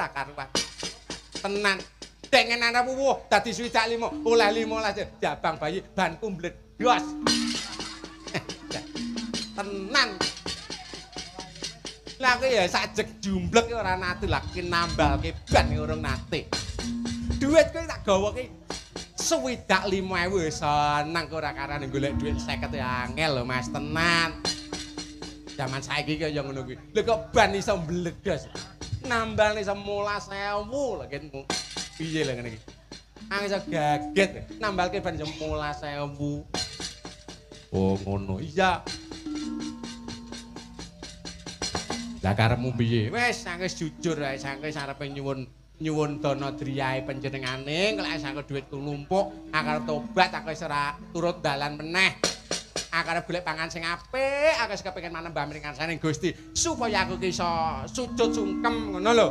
ora karuan. Tenan. Dengen arep wuh dadi 65 oleh 15 jabang bayi banku mbledos. Tenan. Lah aku ya sak jek jumblek ora nate lah ki nambalke ban urung nate. Duit kuwi tak gawa ki 65.000 seneng ora karane golek duit 50 ya angel lho Mas tenan. Zaman saiki kaya ngono kuwi. Lho kok ban iso mbledos. Nambal iso 15.000 lho kenmu. Piye lho ngene iki? Aku iso gaget nambalke ban iso 15.000. Oh ngono. Iya. Lah karepmu piye? Wis aku wis jujur ae, aku wis arepe nyuwun nyuwun dana driyae panjenengane, lek aku dhuwitku numpuk, aku arep tobat, aku wis ora turut dalan meneh. Aku arep golek pangan sing apik, aku wis kepengin manembah mring ngarsane Gusti supaya aku ki iso sujud sungkem ngono lho.